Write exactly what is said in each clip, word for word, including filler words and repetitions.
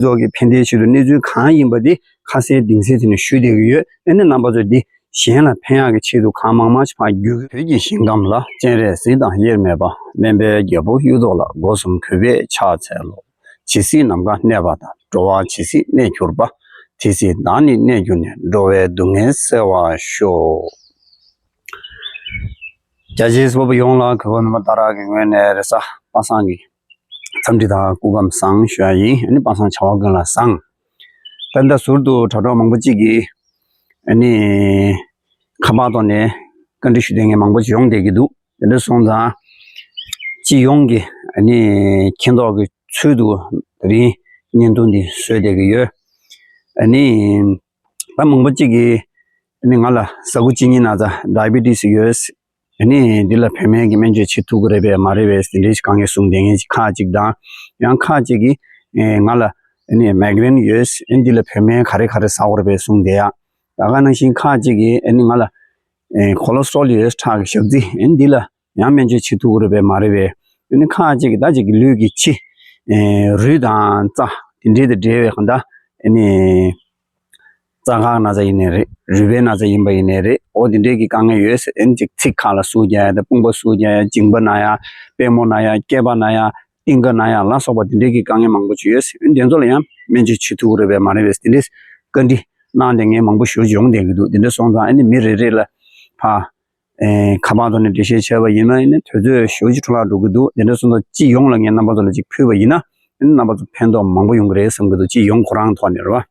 ཚོགས་ཀྱི་ཕན་བདེའི་ཆེད་དུ་གནས་ཚུལ་གང་ཡིན་པ་དེ་ཁ་གསལ་གཏིང་གསལ་བྱས་ནས་ཞུ་བསྡད་ཀྱི་ཡོད། ཨ་ནི་རྣམ་པ་ཚོས་འདི་གཞན་ལ་ཕན་ཡག་གི་ཆེད་དུ་གང་མང་མང་ཞིག་ཕར་བརྒྱུད། བོད་ཀྱི་ཞིང་ཁམས་ལ། སྤྱན་རས་གཟིགས་དང་དབྱེར་མེད་པ། གླིང་པའི་རྒྱལ་པོ་གཡུ་ཐོག་ལ། སྒོ་གསུམ་གུས་པས་ཕྱག་འཚལ་ལོ། ཇི་སྲིད་ནམ་མཁའ་གནས་པ་དང་། འགྲོ་བ་ཇི་སྲིད་གནས་གྱུར་པ། དེ་སྲིད་བདག་ནི་གནས་གྱུར་ནས། འགྲོ་བའི་སྡུག་བསྔལ་སེལ་བར་ཤོག། རྒྱ་ཆེའི་སྤོབས་པ་ཡོངས་ལ་གུས་པ་སྨོན་པ་དང་བདག་གི་ངོས་ནས་རེས་གཟའ་པ་སངས་ཀྱི་འཚམས་འདྲི་དང་སྐུ་ཁམས་བཟང་ཞུ་ཡ་ཡིན། ཨ་ནི་པ་སངས་བྱ་བ་ཀུན་ལ་བཟང་། ད་ལྟ་ཟུར་དུ་དྲ་གྲོགས་མང་པོ་གཅིག་གིས་ཨ་ནི་ཁ་པར་ཐོག་ནས་བཀའ་འདྲི་ཞུ་མཁན་མང་པོ་ཞིག་ཡོང་བསྡད་ཀྱི་འདུག། དེ་འདྲ་སོང་ཙང་སྤྱི་ཡོངས་ཀྱི་ཨ་ནི་མཁྱེན་རྟོགས་ཀྱི་ཚུལ་དུ་དེ་རིང་བརྙན་ཐུང་འདི་བཟོས་བསྡད་ཀྱི་ཡོད། ཨ་ནི་ད་མང་པོ་གཅིག་གིས་ཨ་ནི་ང་ལ་ཟ་ཁུ་གཅིན་སྙི་ན་ཚ་ཌའི་བི་ཊི་སི་ཡོད། ཨ་ནི་འདི་ལ་བོད་སྨན་གྱི་སྨན་བཅོས་བྱེད་ཐུབ་ཀྱི་རེད་པས་མ་རེད་པས་དེ་འདྲའི་དཀའ་ངལ་གསུངས་བསྡད་མཁན་ཅིག་ཁག་ཅིག་དང་། ཡང་ཁག་ཅིག་གིས་ཨེ་ང་ལ་ཨ་ནི་མའི་གྷི་རེན་ཡོད། ཨ་ནི་འདི་ལ་བོད་སྨན་ག་རེ་ག་རེ་ཟ་དགོས་རེད་པས་གསུངས་བསྡད་ཡ། ད་ག་ནང་བཞིན་ཁག་ཅིག་གིས་ཨ་ནི་ང་ལ་ཨེ་ཁོ་ལེ་སི་ཊོ་རོལ་ཡོད། ཁྲག་གི་ཞག་རྩི། ཨ་ནི་འདི་ལ་ཡང་སྨན་བཅོས་བྱེད་ཐུབ་ཀྱི་རེད་པས་མ་རེད་པས། ཨ་ནི་ཁག་ཅིག་གིས་ད་ཅིག་གི་ལུས་ཀྱི་ཕྱི་ཨེ་རུས་དང་རྩ་དེ་འདྲའི་དང་འབྲེལ་བའི་གང་ལྟར་ཨ་ནི་རྩ་ཁག་ན་ཚ་ཡིན་ནའི་རེད། རུས་པའི་ན་ཚ་ཡིན་པ་ཡིན་ནའི་རེད། འོ་དེ་འདྲའི་གི་དཀའ་ངལ་ཡོད་ཟེར། ཨ་ནི་ཅིག་ཚིགས་ཁ་ལ་ཟུག་རྒྱག་ཡ་དང་། དཔུང་པ་ཟུག་རྒྱག་ཡ། མཇིང་པ་ན་ཡ། པུས་མོ་ན་ཡ། སྐེད་པ་ན་ཡ། གཏིང་ཁ་ན་ཡ་ལ་སོགས་པ་དེ་འདྲའི་གི་དཀའ་ངལ་མང་པོ་ཅིག་ཡོད་ཟེར། ཨ་ནི་དེ་ཚོ་ལ་ཡང་སྨན་བཅོས་བྱེད་ཐུབ་ཀྱི་རེད་པས་མ་རེད་པས་དེ་འདྲའི་བཀའ་འདྲི་གནང་བསྡད་མཁན་མང་པོ་ཞེ་པོ་ཅིག་ཡོང་བསྡད་ཀྱི་འདུག། དེ་འདྲ་སོང་ཙང་ཨ་ནི་མི་རེ་རེ་ལ་ཕར་ཨེ་ཁ་པར་ཐོག་ནས་འགྲེལ་བཤད་བྱས་པ་ཡིན་ན་ཨ་ནི་དུས་ཚོད་ཞེ་པོ་ཅིག་འཕྲོ་བརླག་འགྲོ་གི་འདུག། དེ་འདྲ་སོང་ཙང་སྤྱི་ཡོངས་ལ་ངས་རྣམ་པ་ཚོ་ལ་ཅིག་ཕུལ་བ་ཡིན་ན་ཨ་ནི་རྣམ་པ་ཚོ་ཕན་ཐོགས་མང་པོ་ཡོང་གི་རེད་བསམ་གྱི་འདུག། སྤྱི་ཡོངས་ཁོ་རང་ཐོག་ནས་རེད་བ།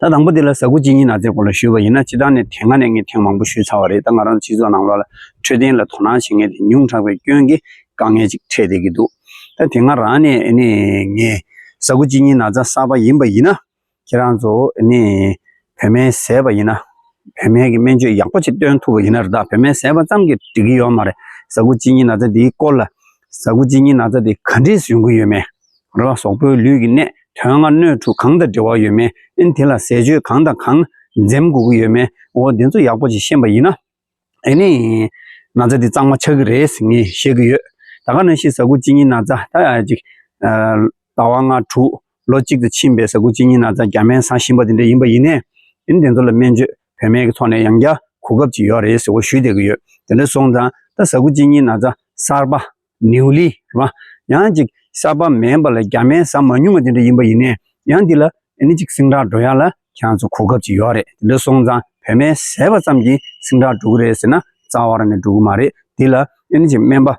ད་དང་པོ་དེ་ལ་ཟ་ཁུ་གཅིན་སྙི་ན་ཚའི་སྐོར་ལ་ཞུས་པ་ཡིན་ན། སྤྱིར་བཏང་ནས་དེ་སྔ་ནས་ངས་ཐེངས་མང་པོ་ཞུས་ཚར་བ་རེད། ད་ང་རང་ཚོ་སྤྱི་ཚོགས་ནང་ལོགས་ལ་འཕྲོད་བསྟེན་ལ་དོ་སྣང་བྱེད་མཁན་དེ་ཉུང་དྲགས་པའི་སྐྱོན་གྱིས་དཀའ་ངལ་ཅིག་འཕྲད་བསྡད་ཀྱི་འདུག། ད་དེ་སྔ་རང་ནས་ཨ་ནི་ངས་ཟ་ཁུ་གཅིན་སྙི་ན་ཚ་གསར་པ་ཡིན་པ་ཡིན་ན། ཁྱེད་རང་ཚོ་ཨ་ནི་བོད་སྨན་བཟས་པ་ཡིན་ན། བོད་སྨན་གྱི་སྨན་བཅོས་ཡག་པོ་ཅིག་སྟོན་ཐུབ་པ་ཡིན་ན་རེད། ད་བོད་སྨན་བཟས་པ་ཙམ་གྱིས་འགྲིག་གི་ཡོད་མ་རེད། ཟ་ཁུ་གཅིན་སྙི་ན་ཚ་འདིའི་སྐོར་ལ། ཟ་ཁུ་གཅིན་སྙི་ན་ཚ་འདི་ག་འདྲས་ཡོང་གི་ཡོད་མེད། རེད་བ། གཟུགས་པོའི་ལུས་ཀྱི་གནད་དོན་ལྔ་སྣོད་དྲུག་གང་དང་འབྲེལ་བ་ཡོད་མེད། ཨ་ནི་དེ་ལ་ཟས་སྤྱོད་གང་དང་གང་འཛེམ་དགོས་ཀྱི་ཡོད་མེད། འོ་དེ་ཚོ་ཡག་པོ་ཅིག་ཤེས་པ་ཡིན་ན། ཨ་ནི་ན་ཚ་འདི་གཙང་མ་ཆགས་ཀྱི་རེད་ཟེར་ངས་བཤད་ཀྱི་ཡོད། ད་ག་ནང་བཞིན་ཟ་ཁུ་གཅིན་སྙི་ན་ཚ་ད་ཡ་ཅིག་ཟླ་བ་ལྔ་དྲུག་ལོ་གཅིག་ཏུ་ཕྱིན་པའི་ཟ་ཁུ་གཅིན་སྙི་ན་ཚ་རྒྱ་སྨན་ཟ་བཞིན་པ་དེ་འདྲ་ཡིན་པ་ཡིན་ནའི། ཨ་ནི་དེ་ཚོ་ལ་སྨན་བཅོས་བོད་སྨན་གྱི་ཐོག་ནས་ཡང་བསྐྱར་གོ་སྐབས་ཅིག་ཡོད་རེད་ཟེར་བ་ཞུས་བསྡད་ཀྱི་ཡོད། དེ་འདྲ་སོང་ཙང་ད་ཟ་ཁུ་གཅིན་སྙི་ན་ཚ་གསར་པ་ནིའུ་ལི་རེད་བ། ཡང་ཅིག་གསར་པ་མིན་པ་ལ་རྒྱ་སྨན་ཟ་མ་མྱོང་བ་དེ་འདྲ་ཡིན་པ་ཡིན་ནའི་ཡང་འདི་ལ་ཨ་ནི་ཅིག་ཟིང་དྲག་འགྲོ་ཡ་ལ་ཁྱེད་རང་ཚོ་གོ་སྐབས་ཅིག་ཡོད་རེད། དེ་འདྲ་སོང་ཙང་བོད་སྨན་བཟས་པ་ཙམ་གྱིས་ཟིང་དྲག་འགྲོ་གི་རེད་ཟེར་ན་རྩ་བ་རང་ནས་འགྲོ་གི་མ་རེད། འདི་ལ་ཨ་ནི་ཅིག་སྨན་པ་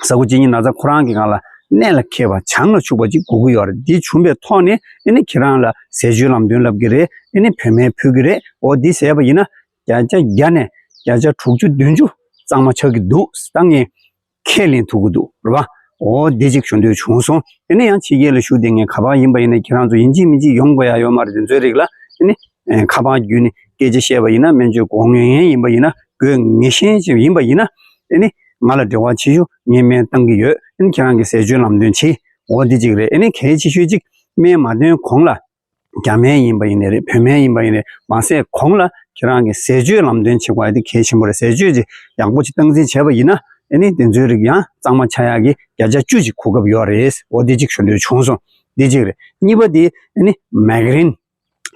ཟ་ཁུ་གཅིན་སྙི་ན་ཚ་ཁོ་རང་གི་སྒང་ལ་གནད་ལ་འཁེལ་བ་བྱང་ལ་ཆུག་པ་ཅིག་དགོས་ཀྱི་ཡོད་རེད། འདི་བྱུང་བའི་ཐོག་ནས་ཨ་ནི་ཁྱེད་རང་ལ་ཟས་སྤྱོད་ལམ་སྟོན་ལབ་ཀྱི་རེད། ཨ་ནི་བོད་སྨན་ཕུལ་གྱི་རེད། འོ་འདི་བཟས་པ་ཡིན་ན་བརྒྱ་ཆ་བརྒྱ་ནས་བརྒྱ་ཆ་དྲུག་ཅུ་བདུན་ཅུ་གཙང་མ་ཆགས་ཀྱི་འདུག་ད་ངས་ཁས་ལེན་ཐུབ་ཀྱི་འདུག་རེད་བ། འོ་འདི་ཅིག་ཞུ་འདོད་བྱུང་སོང་། དེ་ནས་ཡང་ཕྱི་རྒྱལ་ལ་བཞུགས་བསྡད་མཁན་ག་པར་ཡིན་པ་ཡིན་ནའི་ཁྱེད་རང་ཚོ་ཡིན་གཅིག་མིན་གཅིག་ཡོང་དགོས་ཡ་ཡོད་མ་རེད། དེ་ཚོའི་རིགས་ལ་ཨ་ནི་ཨེ་ཁ་པར་བརྒྱུད་ནས་སྐད་ཆ་བཤད་པ་ཡིན་ན་སྨན་བཅོས་དགོས་ངེས་ཡིན་པ་ཡིན་ན། དགོས་ངེས་ཤེས་ཅིག་ཡིན་པ་ཡིན་ན་ཨ་ནི་ང་ལ་འབྲེལ་བ་བྱེད་ཤོག། ངས་སྨན་བཏང་གི་ཡོད། ཨ་ནི་ཁྱེད་རང་གི་ཟས་སྤྱོད་ལམ་སྟོན་བྱེད། འོ་འདི་ཅིག་རེད། ཨ་ནི་གལ་ཆེ་ཤོས་ཅིག་སྨན་མ་འདོན་གོང་ལ། རྒྱ་སྨན་ཡིན་པ་ཡིན་ནའི་རེད། བོད་སྨན་ཡིན་པ་ཡིན་ནའི་རེད། མ་ཟས་གོང་ལ་ཁྱེད་རང་གི་ཟས་སྤྱོད་ལམ་སྟོན་བྱེད་དགོས་ཡ་དེ་གལ་ཆེན་པོ་རེད། ཟས་སྤྱོད་ཅིག་ཡག་པོ་ཅིག་སྟངས་འཛིན་བྱས་པ་ཡིན་ན་ཨ་ནི་དེ་ཚོའི་རིགས་ཡང་གཙང་མ་ཆགས་ཡག་གི་བརྒྱ་ཆ་བཅུ་ཅིག་གོ་སྐབས་ཡོད་རེད། འོ་འདི་ཅིག་ཞུ་འདོད་བྱུང་སོང་། འདི་ཅིག་རེད། གཉིས་པ་དེ་ཨ་ནི་མའི་གྷི་རེན།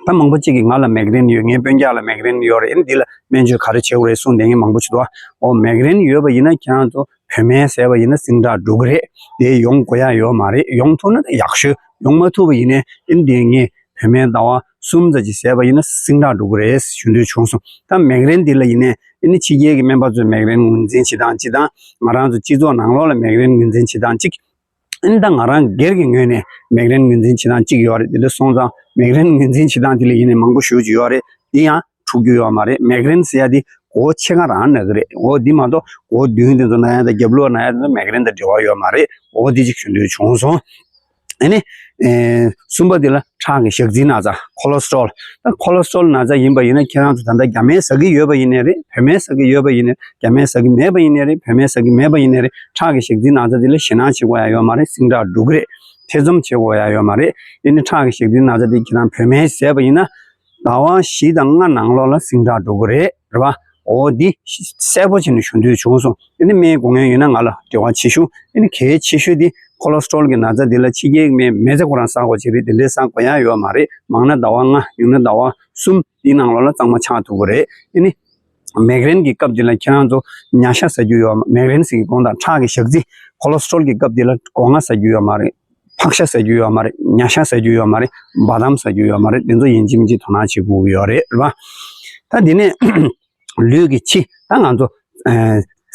ད་མང་པོ་ཅིག་གིས་ང་ལ་མའི་གྷི་རེན་ཡོད། ངའི་སྤུན་ཀྱག་ལ་མའི་གྷི་རེན་ཡོད་རེད། ཨ་ནི་འདི་ལ་སྨན་བཅོས་ག་རེ་བྱེད་དགོས་རེད་གསུངས་བསྡད་མཁན་མང་པོ་ཞིག་འདུག། འོ་མའི་གྷི་རེན་ཡོད་པ་ཡིན་ན་ཁྱེད་རང་ཚོ་བོད་སྨན་བཟས་པ་ཡིན་ན་ཟིང་དྲག་འགྲོ་གི་རེད། དེ་ཡོང་དགོས་ཡ་ཡོད་མ་རེད། ཡོང་ཐུབ་ན་ད་ཡག་ཤོས། ཡོང་མ་ཐུབ་པ་ཡིན་ནའི་ཨ་ནི་དེ་ངས་བོད་སྨན་ཟླ་བ་གསུམ་ཙམ་ཅིག་བཟས་པ་ཡིན་ན་ཟིང་དྲག་འགྲོ་གི་རེད་ཞུ་འདོད་བྱུང་སོང་། ད་མའི་གྷི་རེན་འདི་ལ་ཡིན་ནའི་ཨ་ནི་ཕྱི་རྒྱལ་གྱི་སྨན་པ་ཚོས་མའི་གྷི་རེན་ངོས་འཛིན་བྱེད་སྟངས་གཅིག་དང་། ང་རང་ཚོ་སྤྱི་ཚོགས་ནང་ལོགས་ལ་མའི་གྷི་རེན་ངོས་འཛིན་བྱེད་སྟངས་གཅིག། ཨ་ནི་ད་ང་རང་སྒེར་གྱི་ངོས་ནས་མའི་གྷི་རེན་ངོས་འཛིན་བྱེད་སྟངས་གཅིག་ཡོད་རེད། དེ་འདྲ་སོང་ཙང་མའི་གྷི་རེན་ངོས་འཛིན་བྱེད་སྟངས་དེ་ལ་ཡིན་ནའི་མང་པོ་ཞེ་པོ་ཅིག་ཡོད་རེད། དེ་ཡང་འཁྲུག་རྒྱུ་ཡོད་མ་རེད། མའི་གྷི་རེན་ཟེར་ཡ་དེ་སྒོ་ཕྱེད་ཀ་རང་ན་གི་རེད། འོ་འདི་མ་གཏོགས་སྒོ་མདུན་དེ་ཚོ་ན་ཡ་དང་རྒྱབ་ལོགས་ན་ཡ་དེ་ཚོ་མའི་གྷི་རེན་དང་འབྲེལ་བ་ཡོད་མ་རེད། འོ་འདི་ཅིག་ཞུ་འདོད་བྱུང་སོང་། ཨ་ནི། ཨེ། གསུམ་པ་འདི་ལ་ཁྲག་གི་ཞག་རྩིའི་ན་ཚ། ཁོ་ལེ་སི་ཊོལ། ད་ཁོ་ལེ་སི་ཊོལ་ན་ཚ་ཡིན་པ་ཡིན་ན་ཁྱེད་རང་ཚོ་ད་ལྟ་རྒྱ་སྨན་ཟ་གི་ཡོད་པ་ཡིན་ནའི་རེད། བོད་སྨན་ཟ་གི་ཡོད་པ་ཡིན་ནའི་རེད། རྒྱ་སྨན་ཟ་གི་མེད་པ་ཡིན་ནའི་རེད། བོད་སྨན་ཟ་གི་མེད་པ་ཡིན་ནའི་རེད། ཁྲག་གི་ཞག་རྩིའི་ན་ཚ་འདི་ལ་ཞེད་སྣང་བྱེད་དགོས་ཡ་ཡོད་མ་རེད། ཟིང་དྲག་འགྲོ་གི་རེད། ཐེ་ཚོམ་བྱེད་དགོས་ཡ་ཡོད་མ་རེད། ཨ་ནི་ཁྲག་གི་ཞག་རྩིའི་ན་ཚ་འདི་ཁྱེད་རང་བོད་སྨན་བཟས་པ་ཡིན་ན། ཟླ་བ་བཞི་དང་ལྔ་ནང་ལོགས་ལ་ཟིང་དྲག་འགྲོ་གི་རེད། རེད་བ། འོ་འདི་གསལ་པོ་བྱས་ནས་ཞུ་འདོད་བྱུང་སོང་། ཨ་ནི་སྨན་དགོས་མཁན་ཡོད་ན་ང་ལ་འབྲེལ་བ་བྱེད་ཤོག། ཨ་ནི་གལ་ཆེ་ཤོས་འདི་ ཁོ་ལེ་སི་ཊོལ་གྱི་ན་ཚ་འདི་ལ་ཕྱི་རྒྱལ་མི་མི་ཚེ་ཁོ་རང་ཟ་དགོས་ཅིག་རེད། དེ་འདྲའི་ཟ་དགོས་ཡ་ཡོད་མ་རེད། མང་ན་ཟླ་བ་ལྔ། ཉུང་ན་ཟླ་བ་གསུམ་དེའི་ནང་ལོགས་ལ་གཙང་མ་ཆགས་ཐུབ་ཀྱི་རེད། ཨ་ནི། མེག་རེན་གྱི་སྐབས་འདི་ལ་ཁྱེད་རང་ཚོ་ཉ་ཤ་ཟ་རྒྱུ་ཡོད་མ། མེག་རེན་ཟེར་གྱི་དགོངས་དག་ཁྲག་གི་ཞག་རྩི། ཁོ་ལེ་སི་ཊོལ་གྱི་སྐབས་འདི་ལ་སྒོ་ང་ཟ་རྒྱུ་ཡོད་མ་རེད། ཕག་ཤ་ཟ་རྒྱུ་ཡོད་མ་རེད། ཉ་ཤ་ཟ་རྒྱུ་ཡོད་མ་རེད། བ་དམ་ཟ་རྒྱུ་ཡོད་མ་རེད། དེ་ཚོ་ཡིན་གཅིག་མིན་གཅིག་དོ་སྣང་བྱེད་དགོས་ཀྱི་ཡོད་རེད། རེད་པ། ད་འདི་ནས་ལུས་ཀྱི་ཕྱི་ད་ང་ཚོ་ཨ་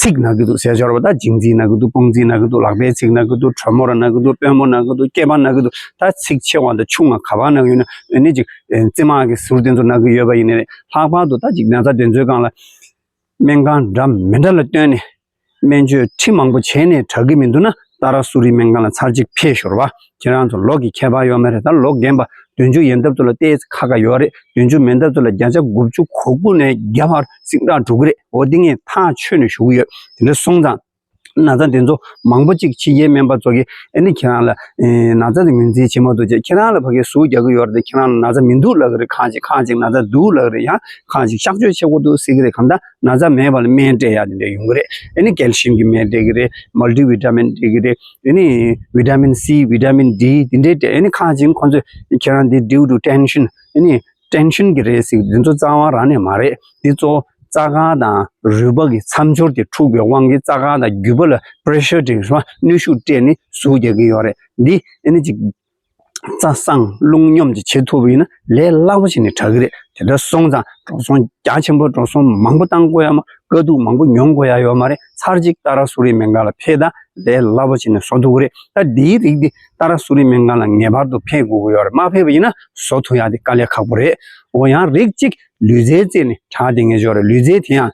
ཚིགས་ན་གི་འདུག་ཟས་སྦྱོར་བ། ད་མཇིང་ཚིགས་ན་གི་འདུག་དཔུང་ཚིགས་ན་གི་འདུག་ལག་པའི་ཚིགས་ན་གི་འདུག་གྲོད་མོ་ར་ན་གི་འདུག་པུས་མོ་ན་གི་འདུག་སྐེད་པ་ན་གི་འདུག་ད་ཚིགས་ཆེ་བ་དང་ཆུང་བ་ག་པར་ན་གི་ཡོད་ན། ཨ་ནི་ཅིག་ཨ་རྩེ་མོ་གི་ཟུར་དེ་ཚོ་ན་གི་ཡོད་པ་ཡིན་ནའི་རེད། ལྷག་པར་དུ་ད་ཅིག་ན་ཚ་དེ་ཚོའི་སྒང་ལ། སྨན་ཁང་འདྲ་མི་འདྲ་ལ་བསྟུན་ནས་སྨན་བཅོས་ཁྲིད་མང་པོ་བྱས་ནས་དྲག་གི་མི་འདུག་ན། ཏཱ་ར་སུ་རི་སྨན་ཁང་ལ་ཚར་གཅིག་ཕེབས་ཤོག་རེད་པ། ཁྱེད་རང་ཚོ་ལོ་གི་ཁྱད་པར་ཡོད་མ་རེད། ད་ལོ་རྒན་པ་བདུན་ཅུ་ཡན་འདབས་ཚོ་ལ་ཏོག་ཙམ་ཁག་ཁག་ཡོད་རེད། བདུན་ཅུ་མན་འདབས་ཚོ་ལ་བརྒྱ་ཆ་དགུ་བཅུ་གོ་དགུ་ནས་བརྒྱ་བར་ཟིང་དྲག་འགྲོ་གི་རེད། འོ་འདི་ངས་ཐག་ཆོད་ནས་ཞུ་གི་ཡོད། དེ་འདྲ་སོང་ཙང་ན་ཚ་དེ་ཚོ་མང་པོ་ཅིག་ཕྱི་རྒྱལ་སྨན་པ་ཚོ་གིས་ཨ་ནི་ཁྱེད་རང་ལ་ཨེ་ན་ཚ་དེ་ངོས་འཛིན་བྱེད་མ་ཐུབ་བྱས། ཁྱེད་རང་ལ་ཕ་གིའི་ཟུག་རྒྱག་གི་ཡོད་རེད་དེ། ཁྱེད་རང་ལ་ན་ཚ་མི་འདུག་ལབ་གི་རེད། ཁག་ཅིག་ཁག་ཅིག་ན་ཚ་འདུག་ལབ་གི་རེད། ཡང་ཁག་ཅིག་གཤག་བཅོས་བྱེད་དགོས་འདུག་ཟེར་གི་རེད། གང་ལྟར་ན་ཚ་མེད་པ་ལ་སྨན་སྤྲད་ཡག་དེ་འདྲ་ཡོང་གི་རེད། ཨ་ནི་ཀལ་ཤིམ་གྱི་སྨན་སྤྲད་གི་རེད། མལ་ཊི་ཝི་ཊ་མིན་སྤྲད་གི་རེད། ཨ་ནི་ཝི་ཊ་མིན་སི། ཝི་ཊ་མིན་ཌི། དེ་འདྲའི་སྤྲད། ཨ་ནི་ཁག་ཅིག་ཁོང་ཚོས་ཁྱེད་རང་འདི་due to tension། ཨ་ནི་ཊེན་ཤན་གྱི་རེད་ཟེར་གི་འདི་ཚོ་རྩ་བ་རང་ནས་མ་རེད། འདི་ཚོ་རྩ་དཀར་དང་རུས་པ་གི་མཚམས་སྦྱོར་དེ་འཁྲུགས་པའི་དབང་གིས་རྩ་དཀར་དང་རྒྱུས་པ་ལ་པི་རེ་ཤར་སྤྲད། གནོན་ཤུགས་སྤྲད་ནས་ཟུག་རྒྱག་གི་ཡོད་རེད། འདི་ཨ་ནི་ཅིག་རྩ་གསང་རླུང་སྙོམས་ཅིག་བྱེད་ཐུབ་པ་ཡིན་ན་ལས་སླ་པོ་བྱས་ནས་དྲག་གི་རེད། དེ་འདྲ་སོང་ཙང་འགྲོ་སོང་རྒྱ་ཆེན་པོ། འགྲོ་སོང་མང་པོ་བཏང་དགོས་ཡ་མ། དཀའ་སྡུག་མང་པོ་མྱོང་དགོས་ཡ་ཡོད་མ་རེད། ཚར་གཅིག་ཏཱ་ར་སུ་རི་སྨན་ཁང་ལ་ཕེབས་དང་། ལས་སླ་པོ་བྱས་ནས་བཟོ་ཐུབ་ཀྱི་རེད། ད་འདིའི་རིགས་འདི་ཏཱ་ར་སུ་རི་སྨན་ཁང་ལ་ངེས་པར་དུ་ཕེབས་དགོས་ཀྱི་ཡོད་རེད། མ་ཕེབས་པ་ཡིན་ན་བཟོ་ཐུབ་ཡ་དེ་དཀའ་ལས་ཁག་པོ་རེད། འོ་ཡང་རིགས་གཅིག་ལུས་རྩལ་རྩེད་ནས་དྲག་བསྡད་མཁན་ཅིག་ཡོད་རེད། ལུས་རྩལ་དེ་ཡང་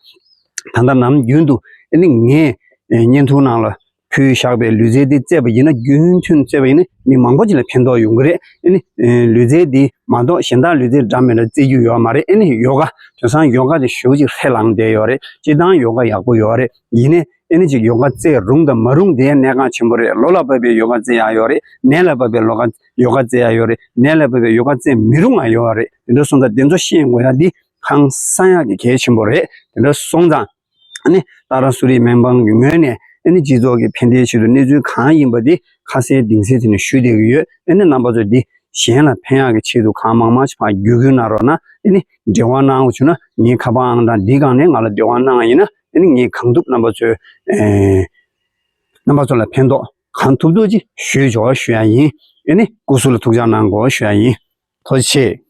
ད་ལྟ་ནམ་རྒྱུན་དུ་ཨ་ནི་ངས་བརྙན་ཐུང་ནང་ལ་ཕུལ་བཞག་པའི་ལུས་རྩལ་འདི་རྩེས་པ་ཡིན་ན། རྒྱུན་མཐུད་རྩེས་པ་ཡིན་ན་མི་མང་པོ་ཅིག་ལ་ཕན་ཐོགས་ཡོང་གི་རེད། ཨ་ནི་ལུས་རྩལ་འདི་མ་གཏོགས་གཞན་དག་ལུས་རྩལ་འདྲ་མི་འདྲ་རྩེ་རྒྱུ་ཡོད་མ་རེད། ཨ་ནི་ཡོ་ག་དེང་སང་ཡོ་ག་དེ་ཞེ་པོ་ཅིག་ཧྲིལ་ལངས་བསྡད་ཡོད་རེད། སྤྱིར་བཏང་ཡོ་ག་ཡག་པོ་ཡོད་རེད། ཡིན་ནའི་ཨ་ནི་ཅིག་ཡོ་ག་རྩེད་རུང་དང་མ་རུང་དེ་གནད་འགག་ཆེན་པོ་རེད། ལོ་ལ་བབ་པའི་ཡོ་ག་རྩེ་ཡག་ཡོད་རེད། ནད་ལ་བབ་པའི་ལོ་ག་ཡོ་ག་རྩེ་ཡག་ཡོད་རེད། ནད་ལ་བབ་པའི་ཡོ་ག་རྩེ་མི་རུང་ཡག་ཡོད་རེད། དེ་འདྲ་སོང་ཙང་དེ་ཚོ་ཤེས་དགོས་ཡ་འདི་ཧང་སང་ཡག་གི་གལ་ཆེན་པོ་རེད། དེ་འདྲ་སོང་ཙང་ཨ་ནི་ཏཱ་ར་སུ་རི་སྨན་ཁང་གི་ངོས་ནས་ཨ་ནི་སྤྱི་ཚོགས་ཀྱི་ཕན་བདེའི་ཆེད་དུ་གནས་ཚུལ་གང་ཡིན་པ་འདི་ཁ་གསལ་གཏིང་གསལ་བྱས་ནས་ཞུས་བསྡད་ཀྱི་ཡོད། ཨ་ནི་རྣམ་པ་ཚོས་འདི་གཞན་ལ་ཕན་ཡག་གི་ཆེད་དུ་གང་མང་མང་ཞིག་ཕར་བརྒྱུད་སྐུར་གནང་རོགས་གནང་། ཨ་ནི་འབྲེལ་བ་གནང་དགོས་བྱུང་ན་ངའི་ཁ་པར་ཨང་གྲངས་འདིའི་སྒང་ནས་ང་ལ་འབྲེལ་བ་གནང་བ་ཡིན་ན། ཨ་ནི་ངས་གང་ཐུབ་རྣམ་པ་ཚོའི་ཨེ་རྣམ་པ་ཚོ་ལ་ཕན་ཐོགས་གང་ཐུབ་ཐུབ་ཅིག་ཞུས་ཆོག་ཞུ་ཡ་ཡིན། ཨ་ནི་སྐུ་གཟུགས་ལ་ཐུགས་ཅག་གནང་དགོས་ཞུ་ཡ་ཡིན། ཐུགས་རྗེ་ཆེ།